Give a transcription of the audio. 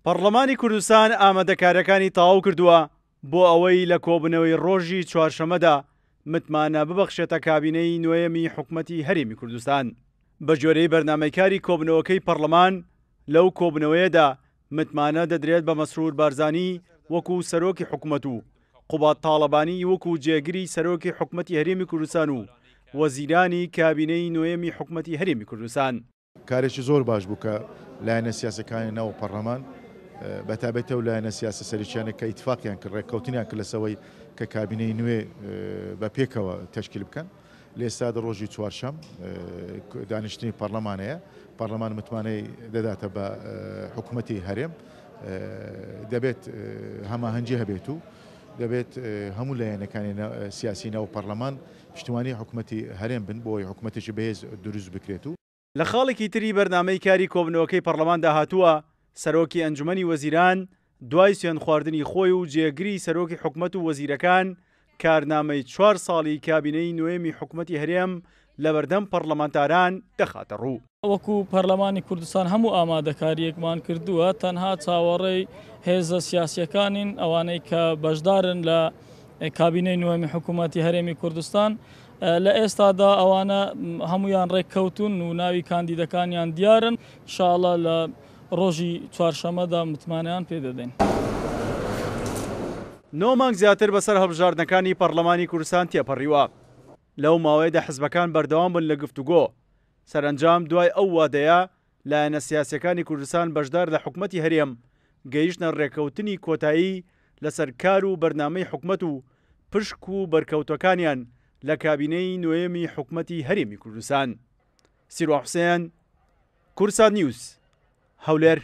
پەڕڵەمانی کوردستان ئامادەکارییەکانی تەواو کردووە بۆ ئەوەی لە کۆبوونەوەی ڕۆژی چوارشەممەدا متمانە ببەخشێتە کابینەی نۆیەمی حکومەتی هەرێمی کوردستان. بەگوێرەی بەرنامەی کاری کۆبوونەوەکەی پەڕڵەمان، لەو کۆبوونەوەیەدا متمانە دەدرێت بە مەسرور بارزانی وەکو سەرۆکی حکومەت و قوباد تاڵەبانی وەکو جێگری سەرۆکی حکومەتی هەرێمی کوردستان و وەزیرانی کابینەی نۆیەمی حکومەتی هەرێمی کوردستان. کارێکی زۆر باش بوو کە لایەنە سیاسەکانی ناو پەڕلەمان بە تایبەتی ئەو لایەنە سیاسە سەرەکیانە کە ئیتفاقیان کرد ڕێککەوتنیان کرد لەسەوەی کە کابینەی نوێ بە پێکەوە تەشکیل بکەن لە ئێستادا ڕۆژی چوارشەم دانیشتنی پەڕلەمان هەیە پەڕلەمان متمانەی دەداتە بە حکوومەتی هەرێم دەبێت هەماهەنگی هەبێت و دەبێت هەموو لایەنەکانی سیاسی ناو پەڕلەمان پشتیوانی حکومەتی هەرێم بن بۆ ئەوەی حکومەتێکی بەهێز دروست بکرێت و. لە خاڵێکی تری بەرنامەی کاری کۆبنەوەکەی پەڕلەماندا هاتووە، سەرۆکی ئەنجومەنی وەزیران دوای سوێندخواردنی خۆی و جێگری سەرۆکی حکومەت و وەزیرەکان کارنامەی چوار ساڵی کابینەی نۆیەمی حکومەتی هەرێم لەبەردەم پەڕلەمانتاران دەخاتەڕوو. وەکو پەرلەمانی کوردستان هەموو ئامادەکارییەکمان کردووە، تەنها چاوەڕێی هێزە سیاسییەکانین، ئەوانەی کە بەشدارن لە کابینەی نوێمی حکوومەتی هەرێمی کوردستان. لە ئێستادا ئەوانە هەمویان ڕێککەوتون و ناوی کاندیدەکانیان دیارن، ئینشاڵڵا لە ڕۆژی چوارشەممەدا متمانەیان پێ دەدەین. نۆ مانگ زیاتر بەسەر هەڵبژاردنەکانی پەڕلەمانی کوردستان تێپەڕیوە، لەو ماوەیەدا حزبەکان بەردەوام بوون لە گفتوگۆ، سەرەنجام دوای ئەو وادەیە لایەنە سیاسیەکانی کوردستان بەشدار لە حکومەتی هەرێم گەیشتنە رێککەوتنی کۆتایی لەسەر کار و بەرنامەی حکومەت و پشک و بەرکەوتەکانیان لە کابینەی نۆیەمی حکومەتی هەرێمی کوردستان. سیروان حوسێن، کوردسات نیوز، هەولێر.